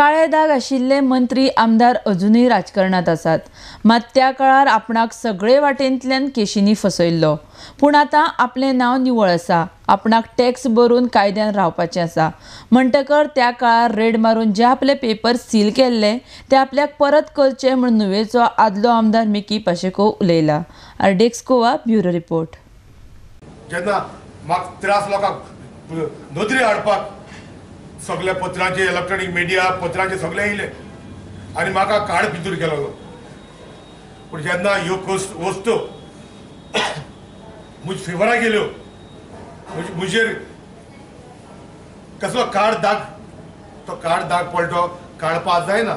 काळे दाग आशिल्ले मंत्री आमदार अजुनूय राजकारणात आसात। मात त्या काळार आपणाक सगळे वाटेंतल्यान केशींनी फसयल्लो, पूण आतां आपलें नांव निवळ आसा, आपणाक टॅक्स भरून कायद्यान रावपाचें आसा। म्हणटकर त्या काळार रेड मारून जे आपले पेपर सील केल्ले ते आपल्याक परत करचे म्हूण नुवेचो आदलो आमदार मिकी पाशेको उलयला। RDX Goa bureau report. जेन्ना म्हाका त्रास लोकांक नदरे हाडपाक सगळे पत्रांचे इलेक्ट्रॉनीक मिडिया पत्रांचे सगळे येयले आनी म्हाका काड पितूर केलो। पूण जेन्ना ह्यो वस्तू म्हज फेवरा गेल्यो, म्हजेर कसलो काड दाग, तो काड दाग पडलो काडपाक जायना।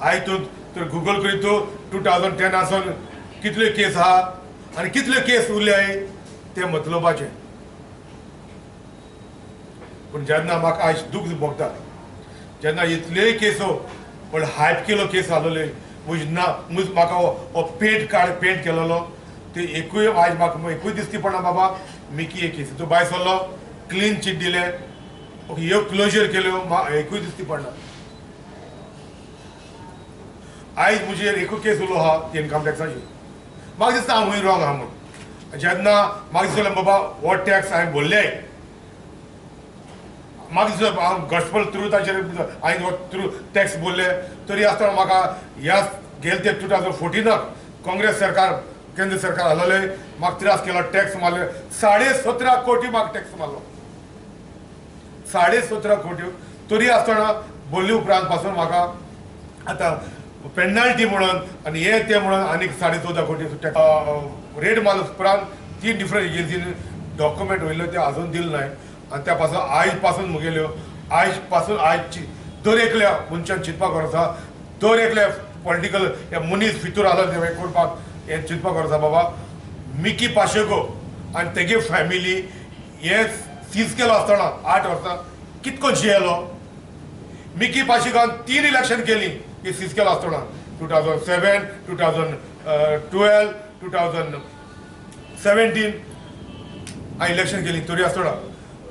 आयज तूं तर गुगल करीत तूं 2010 आसून कितल्यो केस आहा आनी कितल्यो केस उरल्याय ते मतलबाचें। पूण जेन्ना म्हाका आयज दूख भोगता जेन्ना इतलेय केसो पण हायप केलो केस आसलेले म्हज ना म्हज म्हाका हो पेंट काड पेंट केलेलो ते एकूय आयज म्हाका एकूय दिसती पडना बाबा मिकी एक केसीचो भायर सरलो, क्लीन चीट दिले, ह्यो क्लोजर केल्यो, म्हाका एकूय दिसती पडना। आयज म्हजेर एकूय केस उरलो आहा इनकम टॅक्साची। म्हाका दिसता हांव रॉंग आहा म्हूण। जेन्ना म्हाका दिसलें बाबा हो टॅक्स हांवें भरले, म्हाका दिसलें हांव गॉस्पल थ्रू ताचेर हांवें हो थ्रू टॅक्स भरले, तरी आसतना म्हाका ह्या गेले ते 2014 काँग्रेस सरकार केंद्र सरकार आसलें, म्हाका त्रास केलो, टॅक्स मारले 17.5 कोटी म्हाका टॅक्स मारलो, 17.5 कोटी। तरी आसतना भरले उपरांत पासून म्हाका आतां पेनल्टी म्हणून आनी हे ते म्हणून आनीक 14.5 कोटी टॅक्स रेड मारले उपरांत 3 डिफरंट एजन्सीनी डॉक्युमेंट वयल्यो ते आजून दिले नाय। आनी त्या पासून आयज पासून म्हगेल्यो आयज पासून आयज दर एकल्या मनशान चिंतपाक गरज आसा, दर एकल्या पॉलिटिकल हे मनीस फितूर आसलो ते करपाक हें चिंतपाक गरज आसा। बाबा मिकी पाशेको आनी तेगे फॅमिली हे सीज केलो आसतना 8 वर्सां कितको जियेलो। मिकी पाशेकोन 3 इलेक्शन केली ही सीज केलो आसतना 2007, 2012, 2017 हांवें इलेक्शन केली। तरी आसतना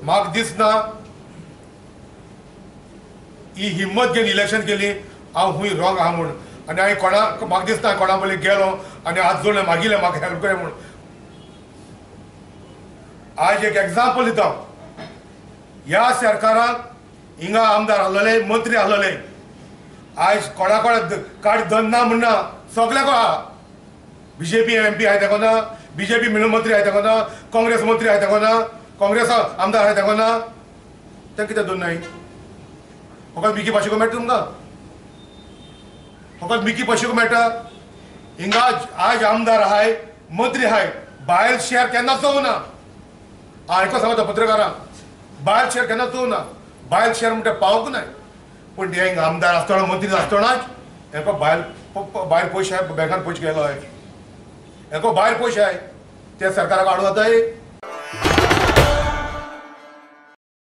म्हाका दिसना ही हिम्मत घेवन इलेक्शन केली हांव खूंय रॉंग आहा म्हूण। आनी हांवें कोणा म्हाका दिसना कोणा पयलीं गेलो आनी हात जोडले मागिल्लें म्हाका हेल्प कर म्हूण। आयज एक एग्जाम्पल दिता, ह्या सरकाराक हिंगा आमदार आसलेले मंत्री आसलेले आयज कोणा कोणा कार्ड धन ना म्हणना सगळ्याक आहा। बीजेपी एमपी आहाय तेका ना, बीजेपी मंत्री आहाय तेका ना, काँग्रेस मंत्री आहाय तेका ना, काँग्रेस आमदार आहाय तेका ना, तें कित्याक दोन नाय? फकत मिकी पाशेको मेळटा तुमकां, फकत मिकी पाशेको मेळटा। हिंगा आयज आमदार आहाय मंत्री आहाय, बायल शेअर केन्ना चोवना। हांव सांगता पत्रकारांक, बायल शेअर केन्ना चोवना, बायल शेअर म्हणटा पावूंक नाय। पूण ते हिंगा आमदार आसतना मंत्री आसतनाच हेंका बायल भायर पयशे बँकान पयशे गेलो आहाय, हेंका भायर पयशे आहाय ते सरकाराक हाडूं जाताय।